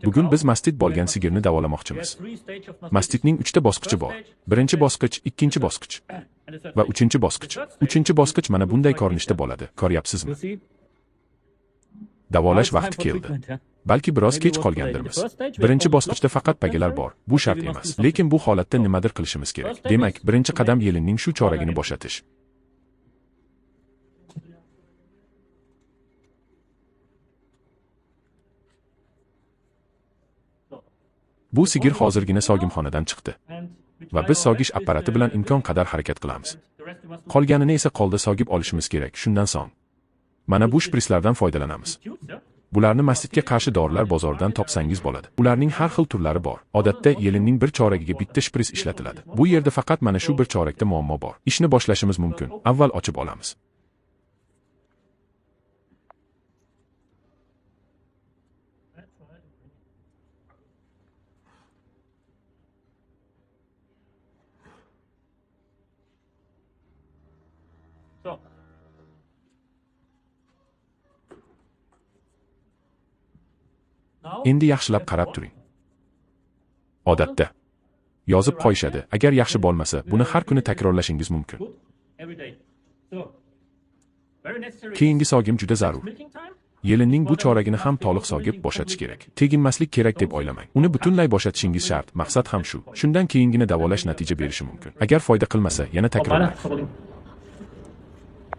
Bugun biz mastit bo'lgan sigirni davolamoqchimiz. Mastitning 3 ta bosqichi bor. Birinchi bosqich, ikkinchi bosqich va uchinchi bosqich. Uchinchi bosqich mana bunday ko'rinishda bo'ladi. Ko'ryapsizmi? Davolash vaqti keldi. Balki biroz kech qolgandirmiz. Birinchi bosqichda faqat pagalar bor. Bu shart emas. Lekin bu holatda nimadir qilishimiz kerak. Demak, birinchi qadam yelinning shu choragini bo'shatish. Bu sigir hozirgina sog'imxonadan chiqdi va biz sogish apparati bilan imkon qadar harakat qilamiz. Qolganini esa qo'lda sogib olishimiz kerak. Shundan so'ng mana bu shprislardan foydalanamiz. Bularni mastitga qarshi dorilar bozoridan topsangiz bo'ladi. Ularning har xil turlari bor. Odatda yelinning bir choragiga bitta shpris ishlatiladi. Bu yerda faqat mana shu bir chorakda muammo bor. Ishni boshlashimiz mumkin. Avval ochib olamiz. Endi yaxshilab qarab turing. Odatda yozib qo'yishadi. Agar yaxshi bo'lmasa, buni har kuni takrorlashingiz mumkin. Keyingi sogim juda zarur. Yelinning bu choragini ham to'liq sogib bo'shatish kerak. Teginmaslik kerak deb o'ylamang. Uni butunlay bo'shatishingiz shart. Maqsad ham shu. Shundan keyingina davolash natija berishi mumkin. Agar foyda qilmasa, yana takrorlang.